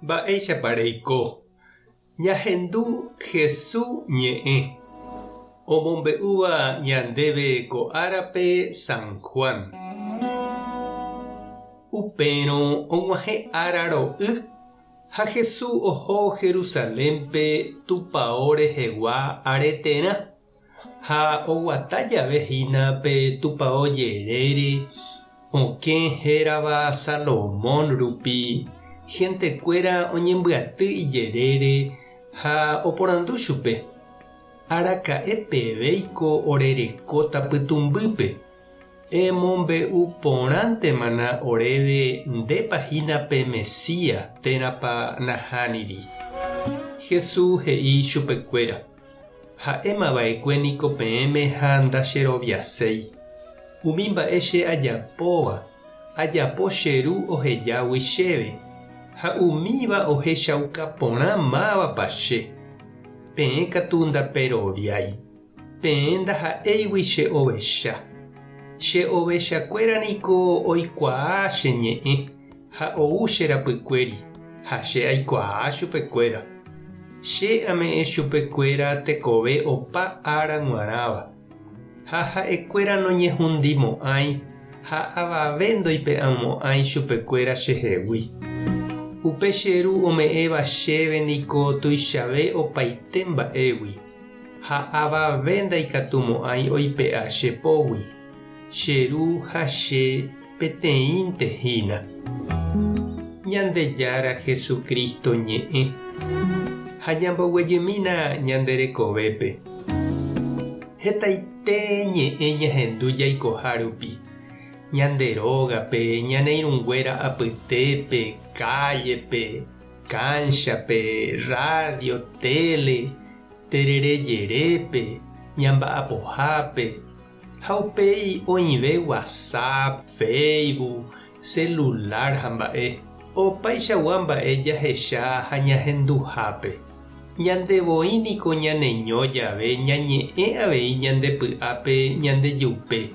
Mba'éichapa reiko? Ñahendu Hesu ñe'ẽ, omombe'úva ñandéve ko árape San Juan. Upérõ og̃uahẽ ára ro'y ha Hesu oho Jerusalénpe tupao rehegua areterã. Ha oguata jave hína pe tupao jerére okẽ hérava Salomón rupi, hentekuéra oñembyaty ijerére ha oporandu chupe, Araka'e pevéiko orerekóta pytũmbýpe? Emombe'u porãntemana oréve ndépa hína pe Mesías térãpa nahániri. Jesús he'i chupekuéra. Ha'éma va'ekue niko peẽme ha ndacheroviaséi. Umi mba'e che ajapóva, ajapo che Ru ohejágui chéve, ha umíva ohechauka porã mávapa che. Peẽ katu ndaperoviái. Peẽ ndaha'éigui che ovecha. Che ovechakuéra niko oikuaa che ñe'ẽ. Ha ou che rapykuéri, ha che aikuaa chupekuéra. Che ame'ẽ chupekuéra tekove opa ára g̃uarãva, ha ha'ekuéra noñehundimo'ãi ha avave ndoipe'amo'ãi chupekuéra chehegui. Upe che Ru ome'ẽva chéve niko tuichave opaite mba'égui, ha avave ndaikatumo'ãi oipe'a che pógui. Che Ru ha che peteĩnte hína. Ñandejára Jesucristo ñe'ẽ. Ha ñamboguejymína ñande rekovépe. Hetaite ñe'ẽ ñahendu jaikoha rupi, ñande rógape, ñane irũnguéra apytépe, kállepe, kánchape, rrádio, téle, terere jerépe, ñamba'apohápe, Ha upéi oĩve WhatsApp, Facebook, celular ha mba'e, opaichagua mba'e jahecha ha ñahenduhápe. Ñande voi niko ñaneño jave ñañe'ẽ avei ñande py'ápe ñande jupe,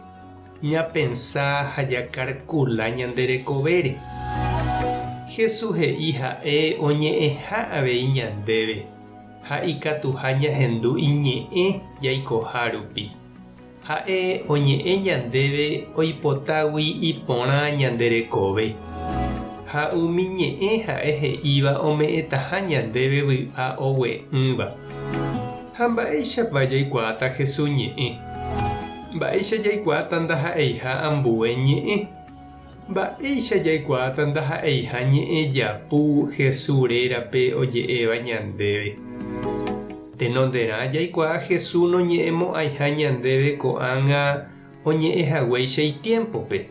ñapensa ha jakarkula ñande rekovére. Jesús he'i ha'e oñe'ẽha avei ñandéve ha ikatuha ñahendu iñe'ẽ jaikoha rupi. Ha'e oñe'ẽ ñandéve oipotágui iporã ñande rekove. Ha umi ñe'ẽ ha'e he'íva ome'ẽtaha ñandéve vy'a ogue'ỹva. Ha mba'éichapa jaikuaáta Jesús ñe'ẽ? Mba'éicha jaikuaáta ndaha'eiha ambue ñe'ẽ? Mba'éicha jaikuaáta ndaha'eiha ñe'ẽ japu Jesús rérape oje'éva ñandéve? Tenonderã jaikuaa Jesús noñe'ẽmo'ãiha ñandéve ko'ág̃a oñe'ẽ haguéicha itiémpope.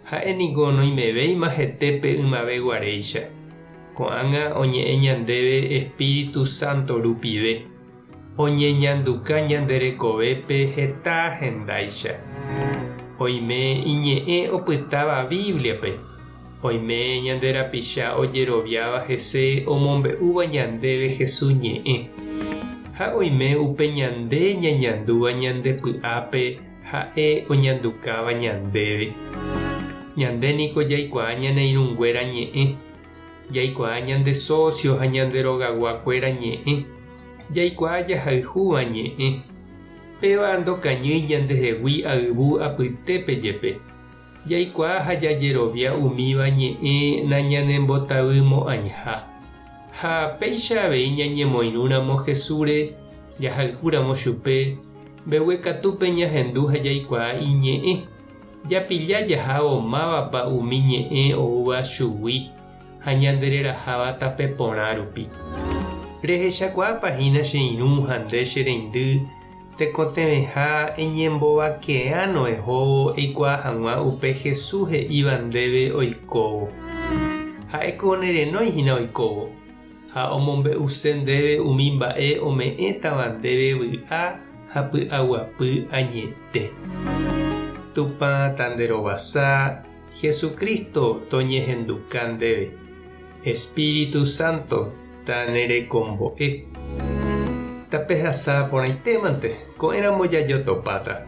Ha'e niko noimevéima hetépe ymave guaréicha. Ko'ág̃a oñe'ẽ ñandéve espíritu sánto rupive. Oñeñanduka ñande rekovépe heta hendáicha. Oime iñe'ẽ opytáva Bíbliape. Oime ñande rapicha ojeroviáva hese omombe'úva ñandéve Jesús ñe'ẽ. Ha oime upe ñande ñañandúva ñande py'ápe ha'e oñandukáva ñandéve. Ñande niko jaikuaa ñane irũnguéra ñe'ẽ. Jaikuaa ñande socio ha ñande rogaguakuéra ñe'ẽ. Jaikuaa jahayhúva ñe'ẽ. Péva ndokañýi ñandehegui ayvu apytépe jepe. Jaikuaa ha jajerovia umíva ñe'ẽ nañanembotavymo'ãiha. Ha péicha avei ñañemoirũramo Jesúsre, jahayhúramo chupe, mbeguekatúpe ñahendu ha jaikuaa iñe'ẽ. Japilla jahávo mávapa umi ñe'ẽ oúva chugui ha ñandereraháva tape porã rupi. Rehechakuaápa hína che irũ ha nde che reindy tekotevẽha eñembovakeáno ehóvo eikuaa hag̃ua upe Jesús he'íva ndéve oikóvo. Ha'éko nerenói hína oikóvo, ha omombe'use ndéve umi mba'e ome'ẽtava ndéve vy'a ha py'aguapy añete. Tupã tanderovasa, Jesucristo toñehenduka ndéve. Espíritu Santo tanerekombo'e. Tapehasa porãitémante, ko'ẽramo jajotopáta.